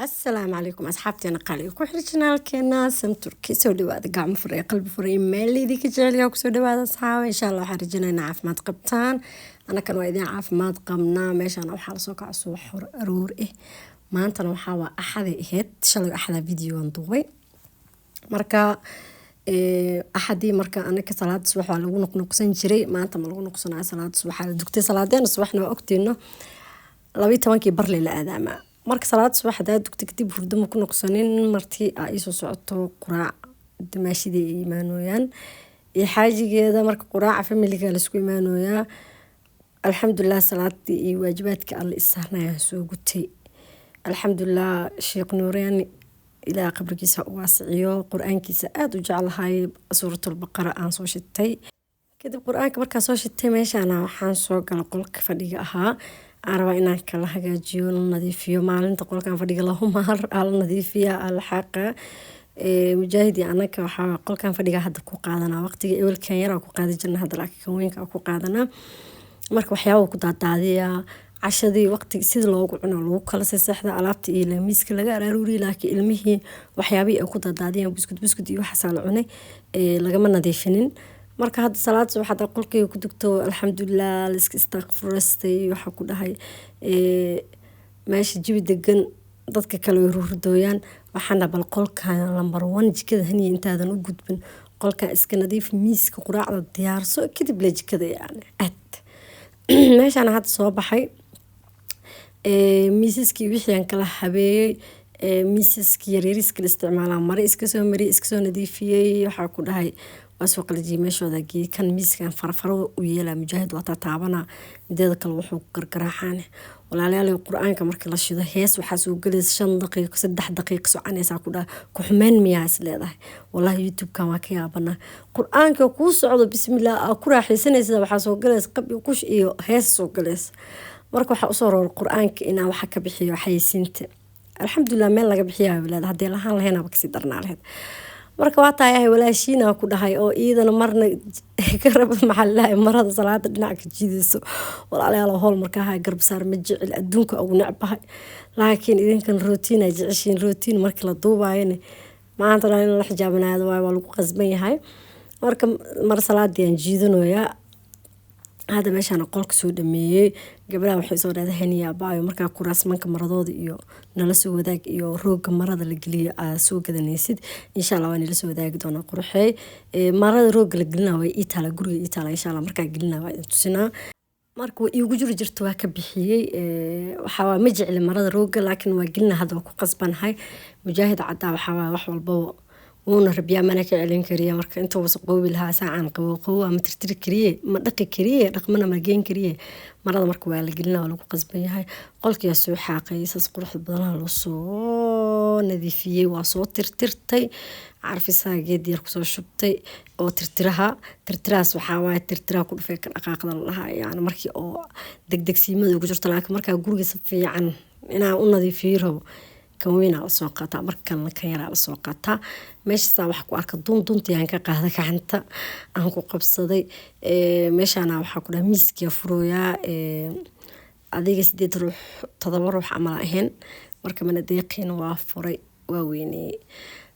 Asalaamu calaykum asxaabteena qaaliga ku xir janaalkeena Samturki. Soo dhawaada, gacmo furay, qalbi furay, meel idinka jecelyaa kusoo dhawaada asxaaba. Insha Allah waxaan rajaynaynaa caafimaad qabtaan, annakan waa idin caafimaad qabnaa. Meeshaan waxaa lasoo kaca subax hor aroor ah. Maantana waxaa waa Axaday ahayd, shalay Axada videoan duubay. Marka Axadii marka anaka salaada subax waa lagu noqnoqsan jiray, maanta ma lagu noqsanaya. Salaada subax la dugtay, salaadeena subaxna waa ogtiino, 12-kii barley la aadaamaa. Marka salaada subax hadaa dugta kadib hurdo ma ku noqsanin. Marti aa iisoo socoto, quraac dumaashidii ay imaanooyaan iyo xaajigeeda. Marka quraaca familiga laisku imaanooyaa. Alxamdulilah, salaadii iyo waajibaadka Alle isaarnayaan soo gutay, alxamdulilah. Sheekh Nuureeni, Ilaah qabrigiisa u waasiciyo, qur-aankiisa aada u jeclahay, Suuratulbaqara aan soo shitay. Kadib qur-aanka markaa soo shitay, meeshaana waxaan soo gala qolka fadhiga ahaa. Aan rabaa inaan kala hagaajiyo, la nadiifiyo. Maalinta qolkan fadhiga lahumaar aa la nadiifiya, aa la xaaqa. Mujaahidi anaka waxaa qolkan fadhiga hadda ku qaadanaa. Waqtiga ewelkan yaraa ku qaadi jirna, hadda laakiin kan weynka ku qaadanaa. Marka waxyaaba ku daadaadiyaa, cashadii waqti sida loogu cuno lagu kala seexda, alaabta iyo miiska laga araaruuriyay, laakiin ilmihii waxyaabihii ay ku daadaadiyeen, buskud buskud iyo waxaasaa la cunay, lagama nadiifinin. Marka hadda salaad subax hadda qolkayga ku dugto, alxamdulilah, laiska istaaqfurastay. Waxaa ku dhahay meesha jawi degan, dadka kale way hurdooyaan. Waxaana bal qolkan number one, jikada haniya intaadan u gudbin, qolkan iska nadiif, miiska quraacda diyaarso, kadib la jikada yani aad. Meeshaan hadda soo baxay, miisaskii wixii aan kala habeeyey, miisaskii yaryariska la isticmaalaa, mare iska soo mariyey, iska soo nadiifiyey. Waxaa ku dhahay waa soo qalajiyey, meeshooda geey. Kan miiskan farafaro u yeelaa, Mujaahid waa taataabana. Mideeda kale wuxuu ku gargaraaxaan. Walaalayaal, qur-aanka marka la shido, hees waxaa soo gelaysa 5 daqiiqo, 3 daqiiqo soconaysaa. Ku dhaha ku xumeyn miyaa is leedahay? Wallahi YouTube-kan waa ka yaabanaa. Qur-aanka kuu socdo, bismillah, aa ku raaxaysanaysa, waxaa soo galaysa qab iyo kush iyo hees soo galaysa. Marka waxaa usoo roor qur-aanka inaan waxa ka bixiyo xayeysiinta. Alxamdulilah, meel laga bixiyaa walaad haddii lahaan lahaynaba kasii darnaa lahayd. Marka waa tahay ahay walaashiina ku dhahay oo iidana marna karab, maxaa lalahay, marada salaada dhinac ka jiidayso. Walaalayaal, howl markaa hay garbasaar ma jecel, adduunka ugu necbahay, laakiin idinkan rootiin ay jeceshiin. Rootiin markii la duubaayana maanta dhan in la xijaabanaado waayo, waa lagu qasban yahay. Marka mar salaadii aan jiidanayaa. Hadda meeshaan qolka soo dhameeyey. Gabdhaha waxay soo dhahday: "Haniya abaayo, markaa kuraasmanka maradooda iyo nala soo wadaag iyo rooga marada la geliyo aa soo gadanaysid." Insha Allah waa nala soo wadaagi doonaa. Quruxeey, marada rooga la gelina way ii taala guriga, ii taala. Insha Allah markaa gelina waa idin tusinaa. Marka way iigu jiri jirta, waa ka bixiyey. Waxaa ma jecli marada rooga, laakiin waa gelina hadda, waa ku qasbanahay. Mujaahid caddaa waxaa waay wax walbaba wuuna rabiyaa, mana ka celin kariya. Marka intuu wasaqoobi lahaa saacaan qabow qabow ma tirtiri kariye, ma dhaqi kariye, dhaqmana ma geen kariye. Marada marka waa la gelina, waa lagu qasban yahay. Qolkiyaa soo xaaqay, saas quruxda badanaha loo soo nadiifiyey, waa soo tirtirtay, carfisaa geed yar kusoo shubtay oo tirtiraha. Tirtirahaas waxaa waaye tirtiraha ku dhufay ka dhaqaaqda la dhahaa, yani markii oo degdegsiimada ugu jirto. Laakiin markaa guriga si fiican inaan u nadiifiyo rabo, kan weynaa lasoo qaataa, marka kalena kan yaraa lasoo qaataa. Meeshaasaa waxa ku arka dun, duntii aan ka qaada, gacanta aan ku qabsaday. Meeshaana waxaa ku dhaha miiskiyaa furooyaa. Adiga sideed ruux, todoba ruux camal ahayn. Marka mana deeqiin, waa furay, waa weyneeyey.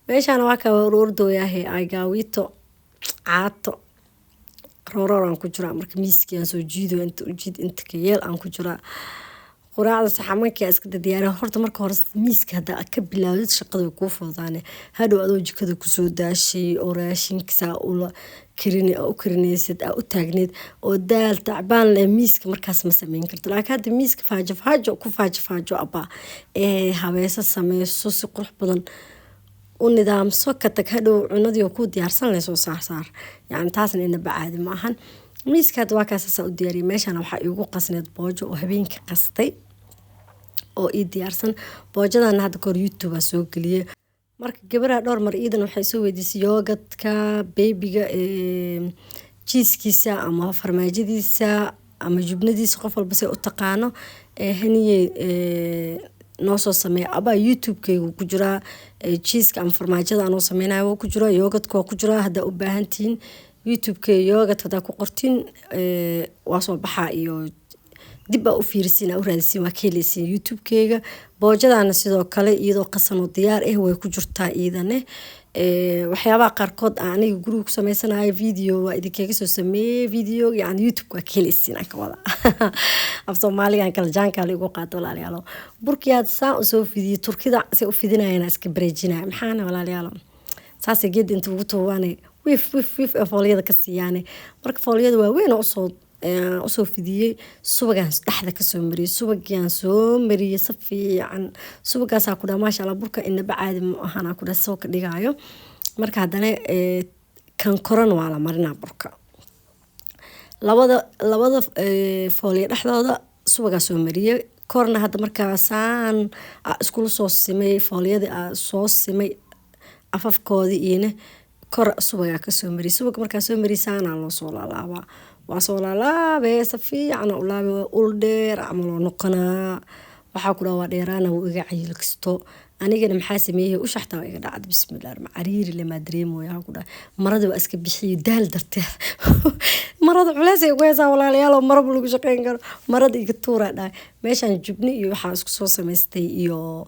Meeshaana waa ka ordooyaahe, aygaawito caato rooroor aan ku jiraa. Marka miiskii aan soo jiido, inta ujiid, inta ka yeel aan ku jiraa. Quraacda saxamanka iska diyaariya horta. Marka hore miiska haddaa ka bilaawdid, shaqada way kuu fududaane. Hadhow adoo jikada kusoo daashay oo raashinka ula karin u karinaysid, aa u taagneed oo daal tacbaan leh, miiska markaas ma sameyn karto. Laakiin hadda miiska faajo faajo ku faajo faajo abaa ee habeeso, sameyso, si qurux badan u nidaamso, ka tag. Hadhow cunadii oo kuu diyaarsan leh soo saar saar, yacni taasna inaba caadi ma ahan. Miiska hadda waa kaasaasaa u diyaariyay. Meeshaan waxaa iigu qasneed boojo oo habeenkii qastay oo ii diyaarsan. Boojadana hadda kahor YouTube aa soo geliyay. Marka gabadha dhowr mar iidan waxay soo weydiisay yogurtka babyga, cheesekiisa ama farmaajadiisa ama jubnadiisa, qof walba say u taqaano, haniye noo soo sameeya. Abaa, YouTube-kaygu ku jiraa cheeseka ama farmaajada anoo sameynayo, waa ku jiraa, yogurtka waa ku jiraa. Haddaa u baahantihiin, YouTube-kayga yogurt haddaa ku qortiin, waa soo baxaa iyo Dib aa u fiirisiin, aa u raadisiin, waa ka heleysiin YouTube-keyga. Boojadaana sidoo kale iyadoo qasan oo diyaar ah way ku jirtaa iyadane. Waxyaabaha qaarkood aan aniga guriga ku sameysanayo video waa idinkaga soo sameeyey video, yani YouTube waa ka heleysiin aan ka wada. Af Soomaaligan kala jaankaa la igu qaato, walaalayaalo. Burkiyaad saan usoo fidiyey, Turkida say u fidinayana iska bareejinaya. Maxaana, walaalayaalo, saasay geeda inta ugu tuubaane, wif wif wif ee foolyada ka siiyaane. Marka foolyada waaweyn oo usoo fidiyey, subagaan dhexda kasoo mariyey, subagaan soo mariyey si fiican. Subagaasaa ku dhaha, maasha Allah, burka inaba caadi ma ahaan ku dhaha soo ka dhigaayo. Marka haddana kan korana waa la marinaa burka, labada foolyo dhexdooda subagaa soo mariyey, korna hadda markaasaan iskula soo simay foolyadii, aa soo simay afafkoodii, iyona kor subagaa kasoo mariyey. Subaga markaa soo mariyey, saanaa loo soo laalaabaa, waa soo laalaabee, si fiican u laabe, waa ul dheer camal oo noqonaa. Waxaa ku dhaha waa dheeraana, wuu iga cayil kasto. Anigana maxaa sameeyey? Usha xataa waa iga dhacda. Bismillah, cariiri lemaa dareemooya. Waxaa ku dhaha marada waa iska bixiyey daal darteed. Marada culeys ay ugu haysaa, walaalayaal, oo maraba lagu shaqeyn karo. Marada iga tuuraa dhahay. Meeshaan jubni iyo waxaa isku soo samaystay iyo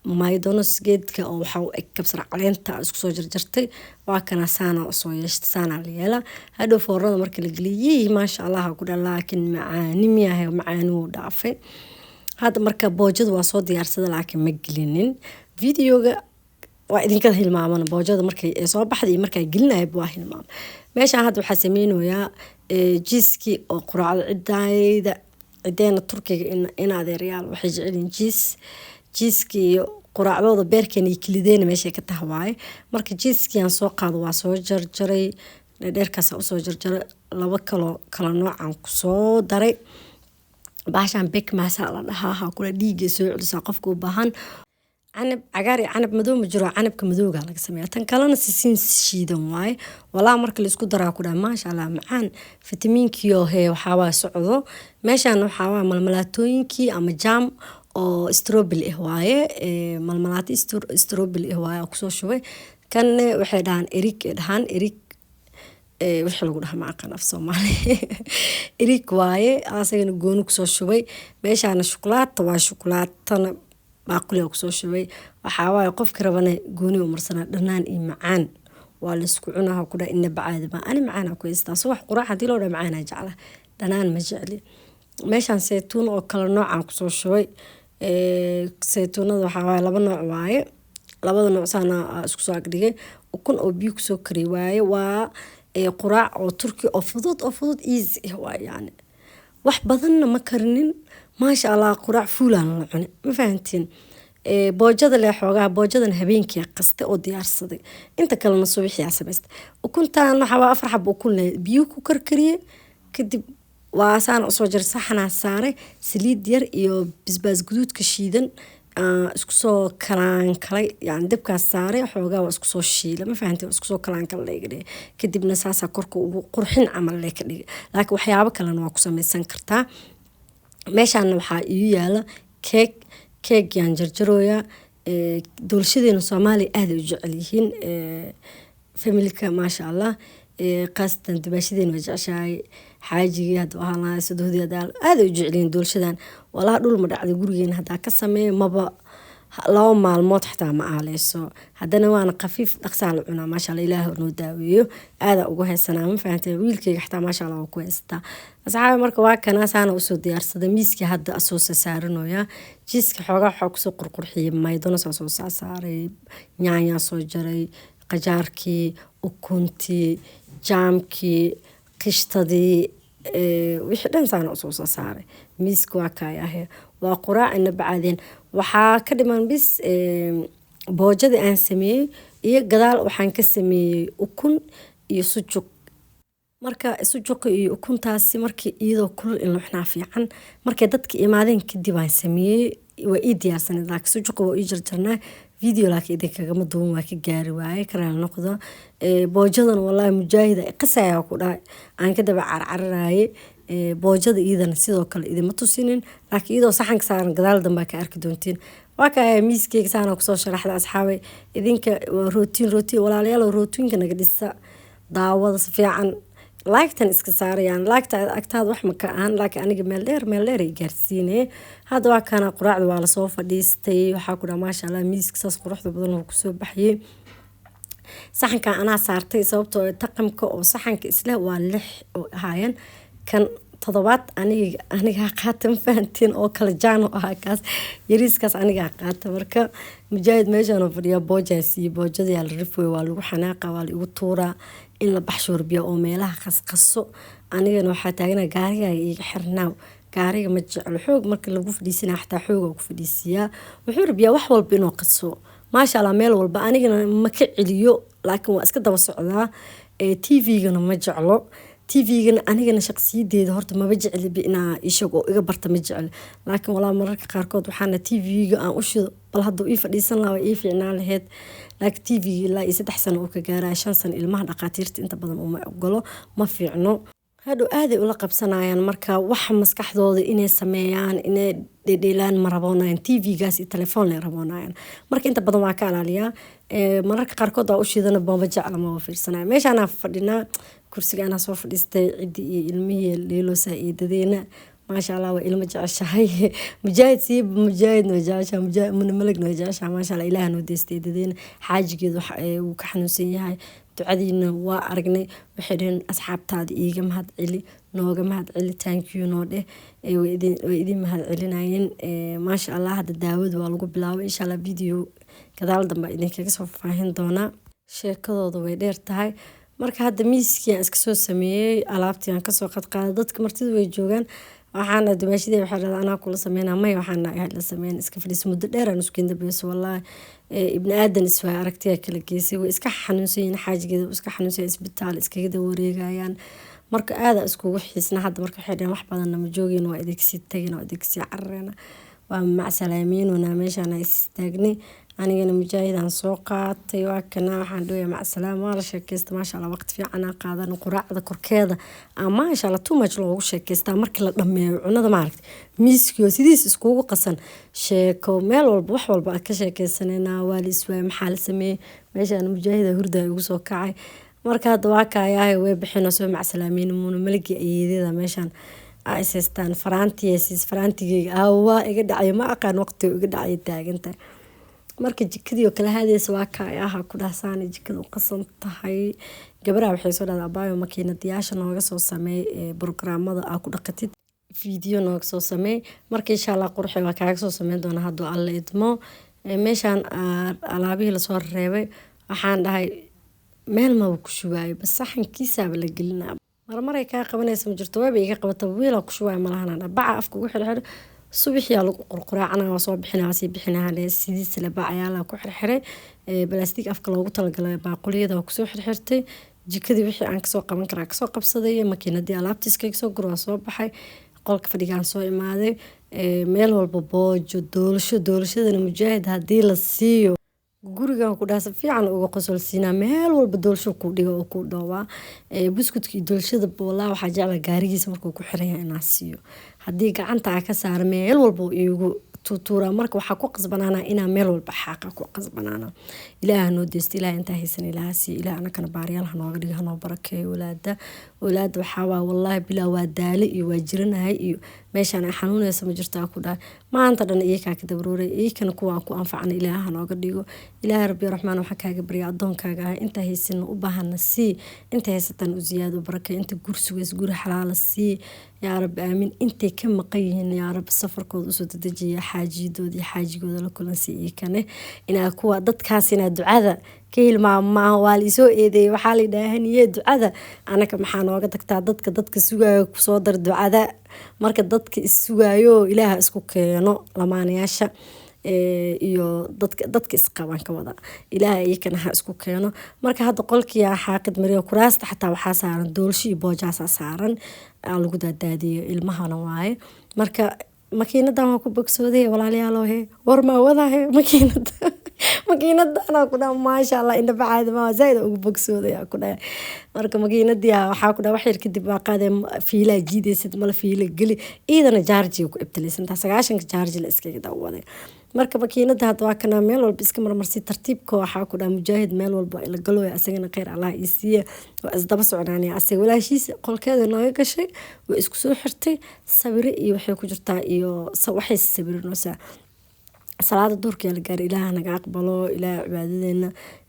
maydonos, geedka oo waxaa u eg kabsar caleenta isku soo jarjartay. Waa kana, saana usoo yeeshtay, saanaa la yeelaa. Hadhow foornada marka la geliyey, maasha Allah ku dha, laakiin macaani miyahay, macaani wuu dhaafay. Hadda marka boojada waa soo diyaarsada, laakiin ma gelinin videoga, waa idinka hilmaamana. Boojada markay soo baxday iyo markaa gelinaya waa hilmaama. Meeshaan hadda waxaa sameynayaa jiiskii oo quraacda cidayda, cideena Turkiga in adeeryaal waxay jecelyihiin jiis, jiiskii iyo quraacdooda beerkeena iyo kelideena meeshay ka taha waaye. Marka jiiskii aan soo qaado, waa soo jarjaray, dheerdheerkaas usoo jarjaray, laba kaloo kala noocaan kusoo daray. Bahashan bekmaasaa la dhahaa, ha kula dhiigay soo celisaa qofka u baahan. Canab cagaar iyo canab madow ma jiro, canabka madowga laga sameeya. Tan kalena sisiin shiidan waaye. Walaa marka laisku daraa, ku dhaha maasha Allah, macaan fitamiinkiyo hee waxaawaa socdo. Meeshaan waxaawaa malmalaatooyinkii ama jam oo strawberry ah waaye, malmalaato strawberry ah waaye kusoo shubay. Kanne waxay dhahaan erik, ay dhahaan erik, wixii lagu dhaha ma aqaan af Soomaali, erik waaye, asagana gooni kusoo shubay. Meeshaana shukulaato waa, shukulaatana baaquliga kusoo shubay. Waxaa waaye qofki rabana gooni u marsanaa. Dhanaan iyo macaan waa laisku cunaa, ku dhaha inaba caadi ma ani macaan ku haystaa. Subax quraac hadii loo dhaha, macaanaa jecla, dhanaan ma jecli. Meeshaan saytuun oo kale noocaan kusoo shubay. Saytuunada waxaa waaye laba nooc waaye, labada nooc saana isku soo agdhigay. Ukun oo biyo kusoo kariy waaye. Waa quraac oo Turki oo fudud, oo fudud, easy ah waaye, yani wax badanna ma karinin. Maasha Allah, quraac fuulaan la cunay, ma fahantiin? Boojada leh xoogaha, boojadan habeenkii qaste oo diyaarsaday, inta kalena subaxii samaystay. Ukuntan waxaa waa 4 xabo ukun leh, biyo ku karkariyey, kadib waa saan usoo jaray, saxanaa saaray, saliid yar iyo basbaas guduudka shiidan isku soo kalaankalay, yani dabkaas saaray, xoogaa waa isku soo shiilay, ma fahanteen? Waa isku soo kalaankala laga dhigay, kadibna saasaa korka ugu qurxin camal lee ka dhigay, laakiin waxyaabo kalena waa ku samaysan kartaa. Meeshaana waxaa ii yaala keeg, keegyaan jarjarooyaa. Doolshadeena Soomaaliya aad ay u jecel yihiin familka, maasha Allah, khaasatan dumaashadeena waa jeceshahay, xaajigii hadda ahaan lahaa, sadohdii hadda aad ay u jecel yihiin doolshadan. Walahi dhul ma dhacday gurigeena haddaa ka sameeyo, maba 2 maalmood xataa ma aaleyso. Haddana waana khafiif, dhaqsaa la cunaa, maasha Allah. Ilaah noo daaweeyo, aadaa ugu haysanaa, ma fahantay? Wiilkayga xataa maasha Allah waa ku haystaa, asxaabi. Marka waa kana, saana usoo diyaarsaday miiskii, hadda asoo sasaaranoyaa jiiska. Xoogaa waxaa kusoo qurqurxiyey maydonos soo saasaaray, yaanyaa soo jaray, qajaarkii, ukuntii, jaamkii, qishtadii, wixii dhan saana usoo sasaaray miiska. Waa kaayahe, waa quraac ina bacaadeen. Waxaa ka dhiman bis boojadii aan sameeyey iyo gadaal waxaan ka sameeyey ukun iyo sujuq. Marka sujuqa iyo ukuntaasi markii iyadoo kulul in la cunaa fiican. Markay dadka imaadeen kadib aan sameeyey, waa ii diyaarsaneed, laakiin sujuqa waa ii jarjarnaa video, laakiin idinkagama duwan, waa ka gaari waaye, karaal noqdo. Boojadan wallaahi mujaahida qasaya ku dhahay, aan ka daba carcararaye. Boojada iyadana sidoo kale idima tusinin, laakiin iyadoo saxanka saaran gadaal dambaa ka arki doontiin. Waa kaya miiskeyga, saana kusoo sharaxda, asxaabay. Idinka waa rootiin, rootiin, walaalayaal, rootiinka naga dhisa, daawada si fiican. Laagtan iska saarayaan, laagta agtaada wax ma ka ahan, laakiin aniga meel dheer, meel dheer ay gaarsiinee. Hadda waa kana quraacda, waa lasoo fadhiistay. Waxaa ku dhaha, maasha Allah, miiska saas quruxda badan oo kusoo baxyay. Saxankan anaa saartay, sababtoo taqamka oo saxanka isleh waa 6 oo ahaayeen, kan toddobaad aniga qaata. Ma fahantiin? Oo kala jaan oo ahaa kaas yariiskaas anigaa qaata. Marka Mujaahid meeshaan fadhiyaa, boojaa siiyey, boojadayaa la rifooy, waa lagu xanaaqa, waa la igu tuuraa in la baxshoorbiya oo meelaha qasqaso. Anigana waxaa taagana gaarigaaga iiga xirnaaw. Gaariga ma jeclo xoog marka lagu fadhiisanaya, xataa xooga ku fadhiisiyaa. Wuxuu rabiyaa wax walba inuu qaso, maasha Allah, meel walba. Anigana ma ka celiyo, laakiin waa iska daba socdaa. TV-gana ma jeclo, TV-gana anigana shaqsiyadeeda horta maba jecliba inaa ishag oo iga barta, ma jecli. Laakiin walaa mararka qaarkood waxaana TV-ga aan u shido, bal hadduu ii fadhiisan lahaa waa ii fiicnaan lahayd. Laakiin TV-ga ilaa iyo 3 sano uu ka gaaraya, 5 sano, ilmaha dhaqaatiirta inta badan uma ogolo, ma fiicno. Hadhow aaday ula qabsanayaan. Marka waxa maskaxdooda inay sameeyaan, inay dhedheelaan ma raboonayaan, TV-gaas iyo telefoon lay raboonayaan. Marka inta badan waa ka alaaliyaa. Mararka qaarkood waa u shidana, maba jecla, maba fiirsanaya. Meeshaanaa fadhinaa, kursiga anaa soo fadhiistay, ciddii iyo ilmihii dheeloosaa. Eedadeena, maasha Allah, waa ilmo jeceshahay. Mujaahid siiba, Mujaahidna waa jeceshahay, Muna Malagna waa jeceshahay, maasha Allah. Ilaah noo deystay eedadeena. Xaajigeedu wuu ka xanuunsan yahay. Ducadiina waa aragnay. Waxay dhaheen, asxaabtaada iiga mahad celi, nooga mahad celi, thank you noo dheh. Way idin mahad celinayeen, maasha Allah. Hadda daawada waa lagu bilaabay. Insha Allah video gadaal dambe idinkaga soo faahfaahin doonaa, sheekadooda way dheer tahay. Marka hadda miiskii aan iska soo sameeyey, alaabtii aan kasoo qadqaaday, dadka martida way joogaan. Waxaana dumaashadii waxay dhahdaa, anaa kula sameynaa. May, waxaana la sameyn, iska fadhiis. Muddo dheer aan isku dambeyso, wallaahi ibni aadan iswaay, aragtiyaa kala geysay. Way iska xanuunsan yihiin, xaajigeeda iska xanuunsan yahay, isbitaal iskaga wareegayaan. Marka aada iskugu xiisna hadda. Marka waxay dhaheen, wax badanna ma joogeen, waa idinkasii tagin, waa idinkasii carareyna, waa macsalaamiinuna. Meeshaan istaagnay, anigana Mujaahidaan soo qaatay, waa kana. Waxaan dhawaya macsalaam, waa la sheekeysta, maasha Allah, waqti fiican aan qaadan. Quraacda korkeeda maasha Allah too much loogu sheekeystaa. Markii la dhameeyo cunada, maaragtay, miiskiyo sidiis iskugu qasan, sheeko meel walba, wax walba aan ka sheekeysanayna. Waa la iswaayay, maxaa la sameeyey? Meeshaan Mujaahida hurda igu soo kacay. Marka hadda waa kaayahay, way bixin, soo macsalaamiin. Muuna Malagi ayeedada meeshaan is haystaan. Faraantiyesis, faraantigeyga waa iga dhacay, ma aqaan waqtiga iga dhacay taagantahay. Marka jikadii oo kala haadaysa, waa kaayaha ku dhahsaana jikada u qasan tahay. Gabaraha waxay soo dhahdaa, abaayo, makiinadayaasha nooga soo sameey programmada aa ku dhaqatid, video nooga soo sameey. Marka insha Allah, qurxi, waa kaaga soo sameyn doonaa hadduu Alla idmo. Meeshaan alaabihii lasoo reebay, waxaan dhahay meel maba ku shubaayo, bas saxankiisaaba la gelinaa. Marmaray kaa qabanaysa ma jirto, wayba iga qabata, wiilaa ku shubaayo malahan. Baca afka ugu xirxir, subaxiyaa lagu qurquraacana, waa soo bixina, waa sii bixinaa. Sidiisa le bacayaala ku xirxiray, balaastig afka loogu talagalay baaquliyada waa kusoo xirxirtay. Jikadii wixii aan kasoo qaban karaa kasoo qabsaday, makiinadii alaabtii iskaga soo gur, waa soo baxay, qolka fadhigaan soo imaaday. Meel walba boojo, doolasho. Doolashadana Mujaahid haddii la siiyo, gurigan ku dhaha si fiican uga qosolsiinaa. Meel walba doolsho ku dhiga oo ku dhoobaa, buskudka iyo doolshada. Walaa waxaa jecla gaarigiisa markuu ku xiran yahay inaa siiyo. Haddii gacanta aa ka saara, meel walba iigu tuutuuraa. Marka waxaa ku qasbanaana inaa meel walba xaaqa ku qasbanaana. Ilaah noo deysto, Ilaah intaa haysan Ilaah siiyo, Ilaah anakana baariyaal hanooga dhigo, hanoo barakeeyo walaada. Walaada waxaa waa, wallaahi bilaa, waa daale iyo waa jiranahay iyo meeshaan ay xanuunaysa ma jirtaa ku dhahay. Maanta dhan iyakaa ka dabaruuray, iyakana kuwaan ku anfacna Ilaah hanooga dhigo. Ilaahay Rabbi Raxmaan, waxaan kaaga barya addoonkaaga ah, inta haysana u baahana sii, inta haysatan u ziyaado, barakeey, inta gursugays guri xalaala sii, yaa Rabbi, aamin. Intay ka maqan yihiin, yaa Rabbi, safarkooda usoo dedejiya, xaajiyadooda iyo xaajigooda la kulansi. Iyakane inaa kuwa dadkaas inaa ducada ka hilmaamo maaha. Waa la isoo eedeeyay, waxaa la yidhaha, haniye, ducada anaka maxaa nooga tagtaa? Dadka sugaayo kusoo dar ducada. Marka dadka is sugaayo Ilaaha isku keeno, lamaanayaasha iyo dadka isqabaan ka wada, Ilaaha iyakana ha isku keeno. Marka hadda qolkii xaaqid mariyo, kuraasta xataa waxaa saaran doolsho iyo boojaasaa saaran, aa lagu daadaadiyo ilmahana waaye. Marka makiinadan waa ku bogsooday, walaalayaalo. He, war maa wadahe makiinada? Makiinadana ku dhaha, maasha Allah, indhaba caadi maa, zaaid ugu bogsooday aa ku dhahay. Marka makiinadii waxaa ku dhaha, wax yar kadib waa qaadee, fiilaa jiidaysid mala, fiila geli, iyadana jaarjiga ku ibtilaysantaa, 90-ka jaarji la iskaga dawaday. Marka makiinada hadda waa kanaa, meel walba iska marmarsi tartiibka. Waxaa ku dhaha Mujaahid meel walba ila galooya, asagana kheyr Allah ii siiya, waa isdaba soconaanaya. Asaga walaashiisa qolkeeda nooga gashay, way isku soo xirtay, sawiro iyo waxay ku jirtaa iyo waxay sawirinaysaa. Salaada duhurka la gaaray. Ilaah naga aqbalo, Ilaah cibaadadeena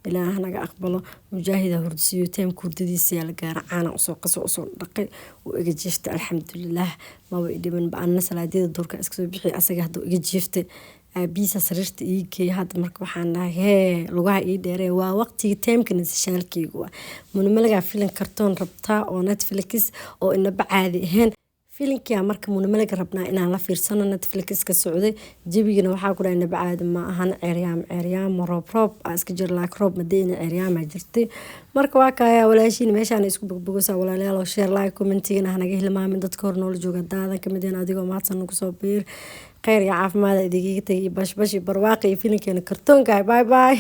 Ilaah naga aqbalo. Mujaahida hurdisiiyo, time-ka hurdadiisa yaa la gaara. Caana usoo qaso, usoo dhaqay, wuu iga jiiftay, alxamdulilah, maba idhiban ba. Anna salaadyada duhurka iska soo bixiyay, asaga hadduu iga jiiftay, aabihiisa sariirta ii geeyay. Hadda marka waxaan dhahay hee, lugaha ii dheeree, waa waqtigii time-ka nasashaalkeyga. Waa Munamalagaa filim kartoon rabtaa oo Netflix oo inaba caadi ahayn filinkia. Marka Munamalaga rabnaa inaan la fiirsano Netflix ka socday. Jabigana waxaa ku dhahay inaba caadi ma ahan, ceeryaam ceeryaamo, roob roob aa iska jira, laakiin roob madeyna, ceeryaamaa jirtay. Marka waa kaaya walaashiin meeshaan isku bogbogosaa. Walaalayaal oo share, like, comment-igana hanaga hilmaamin. Dadka hor noola jooga daadan kamid yahan, adigoo mahadsan nagu soo biir. Kheyr iyo caafimaad idigaga tagay iyo bashbash iyo barwaaqi iyo filinkeena kartoonka. Bye bye.